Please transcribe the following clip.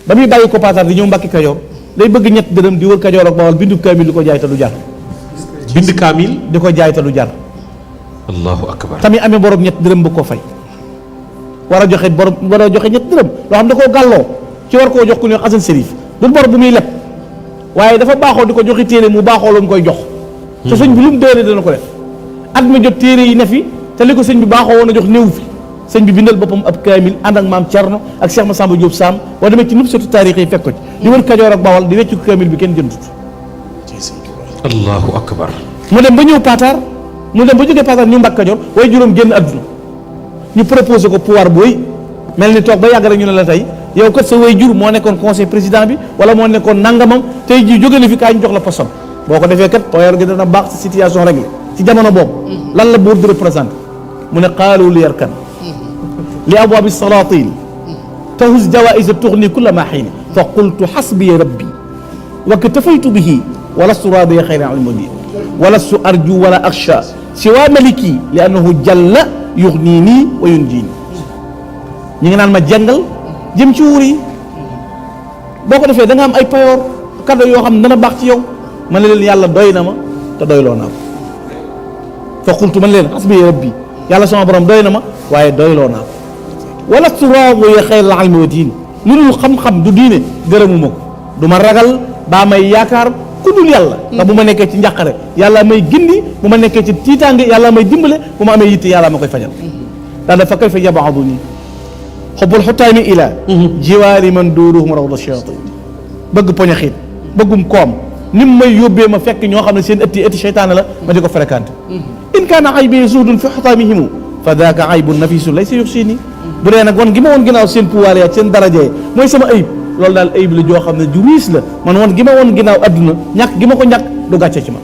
ba muy bàyyi ko Paatar di ñëw Mbàkke Kajoor day bëgg ñett dërëm di wër Kajoor ak Bawol bindu kaamil di ko jaay te du jar. bind kaamil di ko jaay te du jar. allahu akbar. tamit amee borom ñett dërëm bu ko fay. war a joxe borom war a joxe ñett dërëm loo xam da koo gàlloo ci war koo jox ku ñuy wax Asan Sérif du bor bu muy leb waaye dafa baaxoo di ko joxi téere mu baaxoo la mu koy jox. te sëñ bi lu mu doole dana ko def. at mi jot téere yi ne fi te li ko sëñ bi baaxoo woon a jox néew fi sëñ bi bindal boppam ab kaamil ànd ak maam Thierno ak Cheikh Massamba Diop Sam boo demee ci nub satu taarix yi fekk ko ci. di wër Kajoor ak Bawol di wecc ko kaamil bi kenn jëndut. allahu akbar. mu dem ba ñëw Paatar mu dem ba jógee Paatar ñu Mbàkke Kajoor waaye juróom génn àdduna ñu proposé ko pouvoir booy mel ni toog ba yàgg rek ñu ne la tey yow kat sa way jur moo nekkoon conseil président bi wala moo nekkoon nangamam tey ji jóge na fi kaay ñu jox la posam boo ko defee kat pouvoir gi dana baax si situation rek ci jamono boobu lan la buur di représenté mu ne qaalu li yarkan li abwaabi salaatin tahuz jawaïsa tuxni kulla ma xiini fa qultu xasbiya rabbi wa ktafaytu bihi walastu raadiya xayran al mudin walastu arju wala axsha siwa maliki li annahu jalla yuxniini wa yunjiini ñi ngi naan ma jàngal jëm ci wuur yi boo ko defee da nga am ay payoor kado yoo xam ne dana baax ci yow man leen yàlla doy na ma te doyloo naa ko fa qultu man leen xasbi rabbi yàlla sama borom doy na ma waaye doyloo naa ko walastu raadiya xayral ilmi wa diin lu dul xam-xam du diine gërëmuma ko du ma ragal baa may yaakaar ku dul yàlla ndax bu ma nekkee ci njàqare yàlla may gindi bu ma nekkee ci tiitaange yàlla may dimbale bu ma amee yitte yàlla ma koy fajal daal dafa kayfa yabaaduni xubbul xutaami ila jiwaari man duuruhum rawda shayatin bëgg poña xiit bëggum koom ni mu may yóbbee ma fekk ñoo xam ne seen ëtti seytaane la ma di ko fréquenté in kaana aybi zuhdun fi xutaamihimu fa daaka aybun nafisun laysa yuxsini bu dee nag wan gi ma woon ginnaaw seen pouvoir ya seen daraja yi mooy sama ayib loolu daal ayib la joo xam ne ju riis la man woon gi ma woon ginnaaw adduna ñàkk gi ma ko ñàkk du gàcce ci man